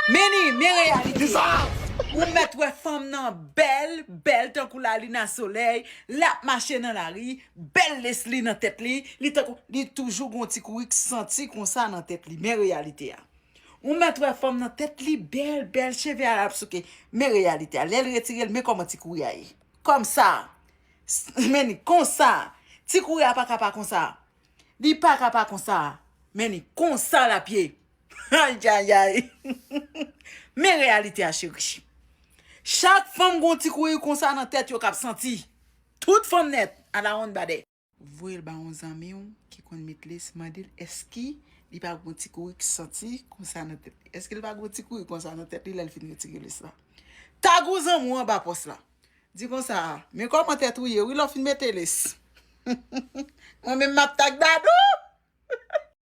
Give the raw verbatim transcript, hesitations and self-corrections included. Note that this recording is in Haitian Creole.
Men ni, men reyalite. Ou mèt wè fanm nan bèl, bèl tankou lalin a solèy, l ap mache nan lari, bèl les li nan tèt li, li tankou, li toujou gon ti kouri k santi konsa nan tèt li. Men reyalite a. Ou mèt wè fanm nan tèt li bèl, bèl, cheve a l ap souke. Men reyalite a. Lè l retire l, men kòman ti kouri a ye. Kòmsa. Men ni konsa. Ti kouri a pa ka pa konsa. Li pa ka pa konsa. Men ni konsa l ap ye. Ayayay. Men reyalite a, cheri. Chak fanm gon ti kouri konsa nan tèt yo k ap santi. Tout fanm nèt, a la wonn badè. Voye l ba yon zanmi w ki konn met les, mande l èske li pa gon ti kouri k santi konsa nan tèt li. Èske li pa gon ti kouri konsa nan tèt li lè l fin retire les la? Tag yon zanmi w anba pòs la. Di konsa, men kòman tèt ou ye, wi, lè w fin mete les. Mwen menm m ap tag Dadou.